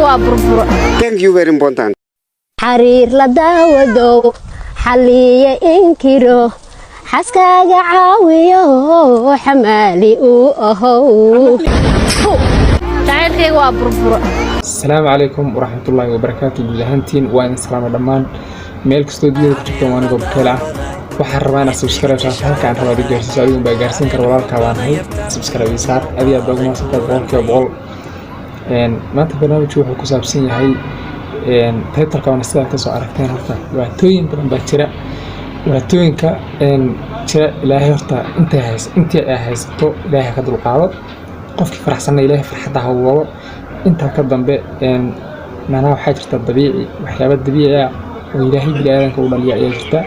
Waa burburo. Thank you, very important. Xariir la daawadow, xalliya inkiro, xaskaaga caawiyo, xamaali uu ahow. Jacaylkayga waa burburo. Asalaamu calaykum waraxmatullaahi wabarakaatu. Guud ahaantiin waa idin salaama dhammaan meel kastoo dunida ku jirtaan. Waa anigoo Bakeel ah. Waxaan rabaa inaad subscribe saarto halka aan rabaa aad gaarsiiso. Adigun baa gaarsiin kara, walaalkaa baan ahay. Subscribe ii saar. Adiga aad baa ugu mahadsantahay 100%. Maanta barnaamijku wuxuu ku saabsan yahay title-ka waana sidaad kasoo aragteen. Horta dhibaatooyin badan baa jira. Dhibaatooyinka jira, Ilaahay horta intay hays intii ay haysato Ilaahay ka dulqaado. Qofkii faraxsanna Ilaahay farxadda ha wado. Intaa ka dambe, macnaha waxaa jirta dabiici, waxyaaba dabiici ah oo Ilaahay bini'aadanka u dhaliya ayaa jirta.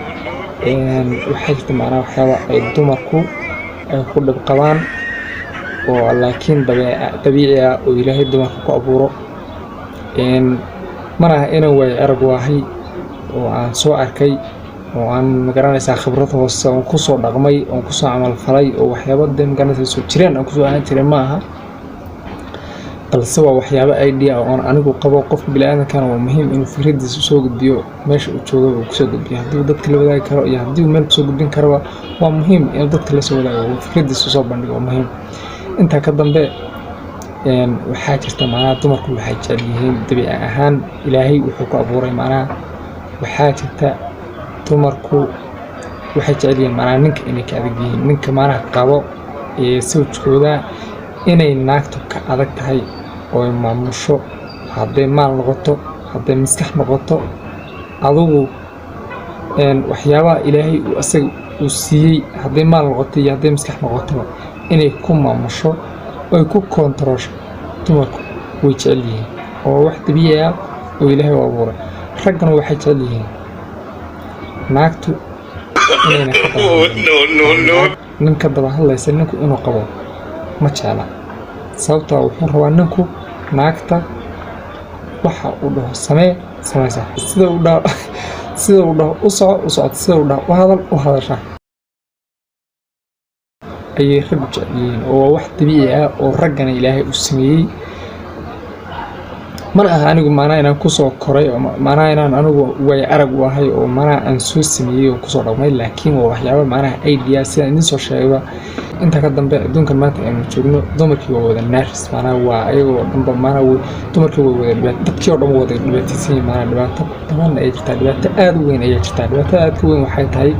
Waxaa jirta macnaha waxyaaba ay dumarku ay ku dhib qabaan oo laakiin dabiici ah oo Ilaahay dumarka ku abuuro. Mana aha inaan waayo arag waahay oo aan soo arkay oo aan magaranaysaa khibrad hoose oon kusoo dhaqmay oon kusoo camal falay oo waxyaaba dee magaranaysaa soo jireen aan kusoo ahaan jiray ma aha, balse waa waxyaabo idea oon anigu qabo. Qofka bini'aadankana waa muhiim inuu fikradiisa soo gudbiyo, meesha uu joogo uu kusoo gudbiyo. Haddii uu dadka la wadaagi karo iyo haddii uu meel kusoo gudbin karaba, waa muhiim inuu dadka la soo wadaago oo fikradiisa soo bandhigo, waa muhiim. Intaa ka dambe, waxaa jirta macnaha dumarku waxay jecel yihiin dabiici ahaan Ilaahay wuxuu ku abuuray. Macnaha waxaa jirta dumarku waxay jecel yihiin macnaha ninka inay ka adag yihiin, ninka macnaha qabo ee sawjkooda inay naagtu ka adag tahay oo ay maamusho, hadday maal noqoto, hadday maskax noqoto, adugu waxyaabaha Ilaahay uu asaga uu siiyey, hadday maal noqoto iyo hadday maskax noqotoba, inay ku maamusho oy ku koontaroosho dumarku way jecel yihiin oo wax dabiici ah oo Ilaahay u abuuray. Raggana waxay jecel yihiin naagtu inayna ka daba hadlin. Nin ka daba hadlaysa ninku inuu qabo ma jecla, sababtoo ah wuxuu rabaa ninku naagta waxa uu dhaho samee, samaysa, sida uu dhaho u soco, u socota, sida uu dhaho u hadal, u hadasha ayay raggu jecel yihiin, oo waa wax dabiici ah oo raggana Ilaahay u sameeyey. Mana aha anigu maanaa inaan kusoo koray oo maanaa inaan anigu way arag u ahay oo maanaa aan soo sameeyey oo kusoo dhaqmay, laakiin waa waxyaaba maanaha idea sidaan idiin soo sheegayba. Inta ka dambe, adduunkan maanta aynu joogno dumarkii waa wada nervous, maanaa waa ayagoo dhanba maanaa dumarkii way wada dhibaat, dadkii oo dhan wada dhibaataysan yihiin. Maanaa dhibaato badan ayay jirtaa, dhibaato aad u weyn ayaa jirtaa. Dhibaatada aad ka weyn waxay tahay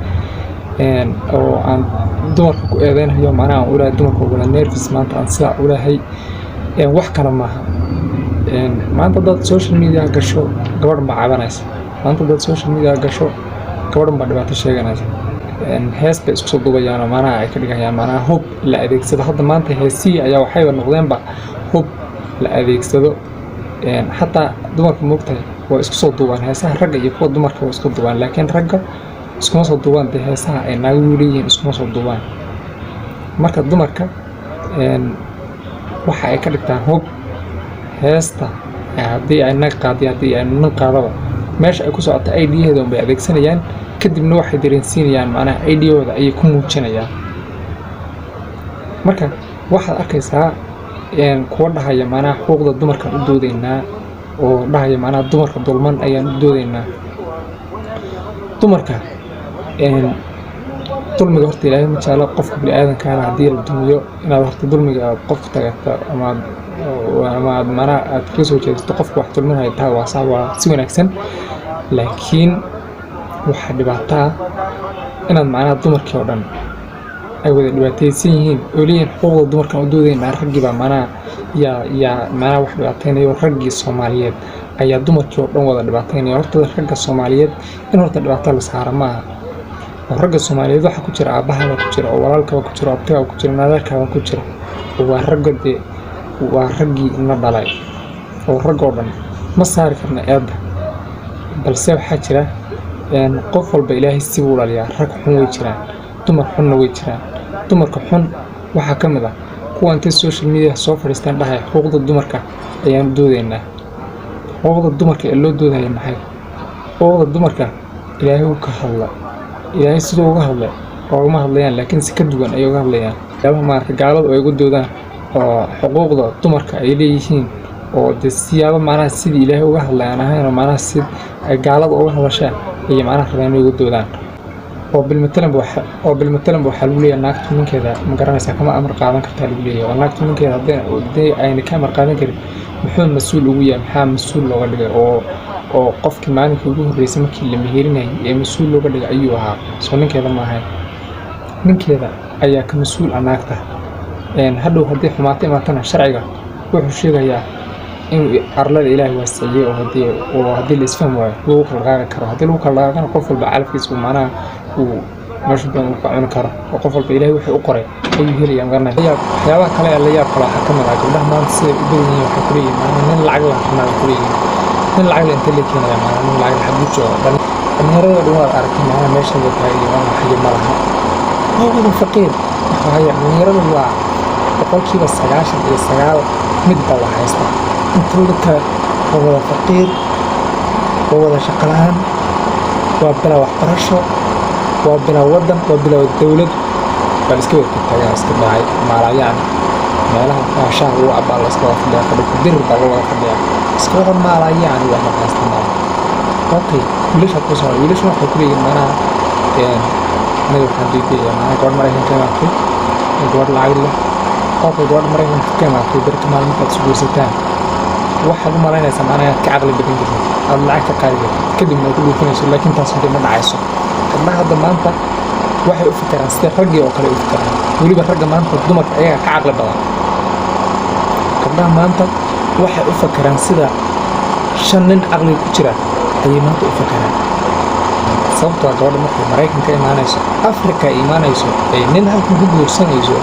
oo aan dumarka ku eedeynayo, macnaha aan ulahay dumarka waa wada nervous maanta aan sidaa ulahay, wax kale maaha. Maanta haddaad social media gasho, gabadhan baa cabanaysa. Maanta haddaad social media gasho, gabadhan baa dhibaato sheeganaysa. Hees bay isku soo duubayaan oo maanaha ay ka dhigayaan maanaha hub la adeegsado. Hadda maanta heesihii ayaa waxayba noqdeenba hub la adeegsado. Xataa dumarka, moogtahay, waa isku soo duubaan heesaha. Ragga iyo kuwa dumarka waa isku duubaan, laakiin ragga iskuma soo duubaan. Dee heesaha ay naaguhu leeyihiin iskuma soo duubaan. Marka dumarka waxa ay ka dhigtaan hub heesta. Haddii ay nag qaadiyo, haddii ay nin qaadaba, meesha ay ku socoto idea-heeda unbay adeegsanayaan. Kadibna waxay dareensiinayaan macnaha idea-hooda ayay ku muujinayaan. Marka waxaad arkaysaa kuwa dhahaya macnaha xuquuqda dumarkaan u doodaynaa, oo dhahaya macnaha dumarka dulman ayaan u doodaynaa. Dumarka dulmiga horta Ilaahay ma jecla. Qofka bini'aadamkaana haddii la dulmiyo, inaad horta dulmiga aad qofka tagto ama aad macnaha aad kaga soo jeesato qofka wax dulminaya taa waa sax, waa si wanaagsan. Laakiin waxaa dhibaato ah inaad macnaha dumarkii oo dhan ay wada dhibaataysan yihiin oo leeyihiin xuquuqda dumarkan u doodaynaa. Raggii baa macnaha yaa macnaha wax dhibaataynayo. Raggii Soomaaliyeed ayaa dumarkii oo dhan wada dhibaataynaya. Horta ragga Soomaaliyeed in horta dhibaato la saara maaha, oo ragga Soomaaliyeed waxaa ku jira aabbahabaa ku jira, oo walaalkaba ku jira, oo abtigaa ku jira, adeerkaaba ku jira, oo waa ragga, dee waa raggii na dhalay, oo rag oo dhan ma saari karna eedda. Balse waxaa jira qof walba Ilaahay sibuu dhaliyaa. Rag xun way jiraan, dumar xunna way jiraan. Dumarka xun waxaa ka mid ah kuwa intay social media soo fadhiistaan dhahaya xuquuqda dumarka ayaan u doodaynaa. Xuquuqda dumarka ee loo doodaya maxay? Xuquuqda dumarka Ilaahay uu ka hadla. Ilaahay siduu uga hadlay oogama hadlayaan, laakiin si ka duwan ayay uga hadlayaan. Waxyaabaha maaragtay gaaladu ay uga doodaan oo xuquuqda dumarka ay leeyihiin. Oo dee siyaabo macnaha sidii Ilaahay uga hadlay aan ahayn, oo macnaha si ay gaalada uga hadlashaan ayay macnaha rabaan inay uga doodaan. Oo bilmatalanba waxaa lagu leeyahay naagtu ninkeeda, ma garanaysaa, kama amar qaadan kartaa lagu leeyahay. Oo naagtu ninkeeda haddii ayna ka amar qaadan karin, muxuu mas-uul ugu yahay? Maxaa mas-uul looga dhigay? Oo qofkii maalinkii ugu horreysay markii la meherinayay ee mas-uul looga dhigay ayuu ahaa, soo ninkeeda ma ahayn? Ninkeeda ayaa ka mas-uul ah naagta. Hadhow haddii xumaato imaatana, sharciga wuxuu sheegayaa inuu arlada Ilaahay waasiciyey, oo haddii la isfahmi waayo lagu kala dhaqaaqi karo. Haddii lagu kala dhaqaaqana, qof walba calafkiisa uu macnaha uu meesha doon uu ka cuni karo, oo qof walba Ilaahay wuxuu u qoray ayuu helaya, magaranaya. Waxyaabaha kale ee la yaab kale waxaa ka mid ah gabdhaha maanta siday u badan yihiin. Waxay kuleeyihiin macnaha nin lacag la rabnaa bay kuleeyihiin. Nin lacag la intee la keenaya? Macnaha nin lacag la xaguu jooga? Dhalinyarada dhan waad aragtay, macnaha meesha la taagay waa waxyo ma laha, waa wada faqiir. Waxaa dhalinyaradu waa 99% mid baa wax haysta, intooda kale waa wada faqiir, waa wada shaqo la'aan, waa bilaa waxbarasho, waa bilaa waddan, waa bilaa dowlad. Baa la iska wada tagtaagan, iska dhacay maalayaan meelaha shaah lagu cabaa, la iska wada fadhiyaa, fadhi ku dirir baa loo wada fadhiyaa, iska wada maalayaan, wax la haysta malaha. Okay, wiilasha ku soo, wiilasha waxay ku leeyihiin macnaha aniga waxaan diidayaa macnaha gabadh Maraykan ka imaatay, gabadh lacag leh. Okay, gabadh Maraykanka ka imaatay, berka maalin markaad isguursataan, waxaad u malaynaysaa macnaha inaad ka caqli badan kartid, aad lacag ka qaadi kartid, kadibna aad ku dhuufinayso. Laakiin taas dee ma dhacayso. Gabdhaha hadda maanta waxay u fikiraan sida raggii oo kale u fikiraan. Weliba ragga maanta dumarka ayaga ka caqli badan. Gabdhaha maanta waxay u fakeraan sida shan nin caqliga ku jira ayay maanta u fakeraan, sababtoo ah gabadha markay Maraykan ka imaanayso, Afrika ay imaanayso, ay nin halkan ku guursanayso,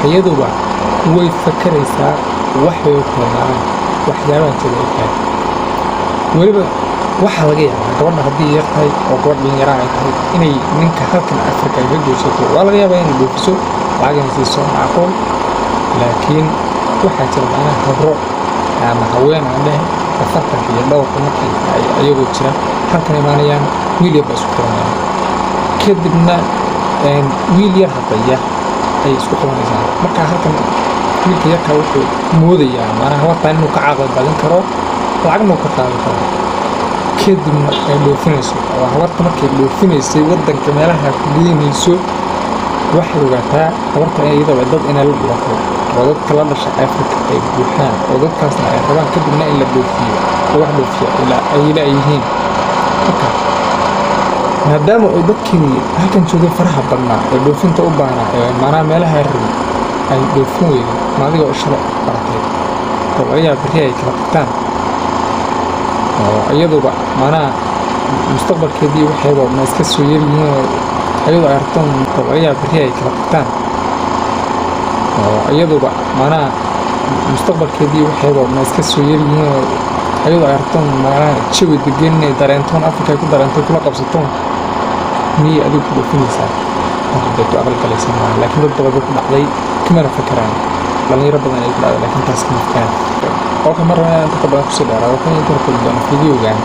iyaduba way fakeraysaa, wax bay ogtahay, macnaha waxyaabaha jira ogtahay. Weliba waxaa laga yaabaa gabadha haddii yar tahay oo gabadh dhalinyaraha ay tahay inay ninka halkan Afrika ay ka guursato, waa laga yaabaa inay dhoofiso, lacag inay siiso, macquul. Laakiin waxaa jira macnaha habro ama haween aan dheh 40-ka iyo dhowrka markii ay ayagoo jira halkan imaanayaan, wiil yar baa isku qabanayaan. Kadibna wiil yar hadda yar ayay isku qabanaysaa. Marka halkan wiilka yarka wuxuu moodayaa macnaha habartaan inuu ka caqli badan karo, lacagna uu ka qaadi karo. Kadibna ay dhoofinayso, oo habarta markay dhoofinaysay waddanka meelaha ku geynayso, waxaad ogaataa habarta iyadaba dad inay la dhalatay oo dadka la dhashay Afrika ay buuxaan, oo dadkaasna ay rabaan kadibna in la dhoofiyo oo wax dhoofiya ilaa ay la-yihiin. Marka maadaama uu dadkii halkan joogay faraha badnaa ee dhoofinta u baahnaa ee macnaha meelaha rabay ay dhoofin weyday, ma adigoo shalay baratay oo laga yaaba berri ay kala tagtaan, oo iyaduba macnaha mustaqbalkeedii waxayba ma iska soo yaryihiin, oo iyadoo ay rabtoon, oo laga yaaba berri ay kala tagtaan, oo iyaduba macnaha mustaqbalkeedii waxayba ma iska soo yaryihiin, oo iyadoo ay rabtoon macnaha jawi degan inay dareentoon, Afrika ay ku dareento, kula qabsatoon, miyay adigu ku dhoofinaysaa? Taas deeto aqli galaysa maaha. Laakiin dad badan bay ku dhacday, kamana fakeraan. Dhalinyaro badan ay ku dhacday, laakiin taas kama fakeraan. Okay, mar rabaa inaan inta ka badan kusii dheeraado kan inta kulmi doono videogan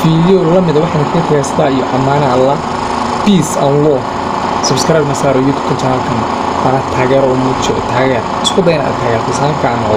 video lamida, waxaan kaga tagaa sidaa iyo amaana Allah. Peace and love. Subscribe na saaro YouTube channelkan, mana taageero u muujiyo, taageer, isku day inaad taageerto saaxiibka aan noqdo.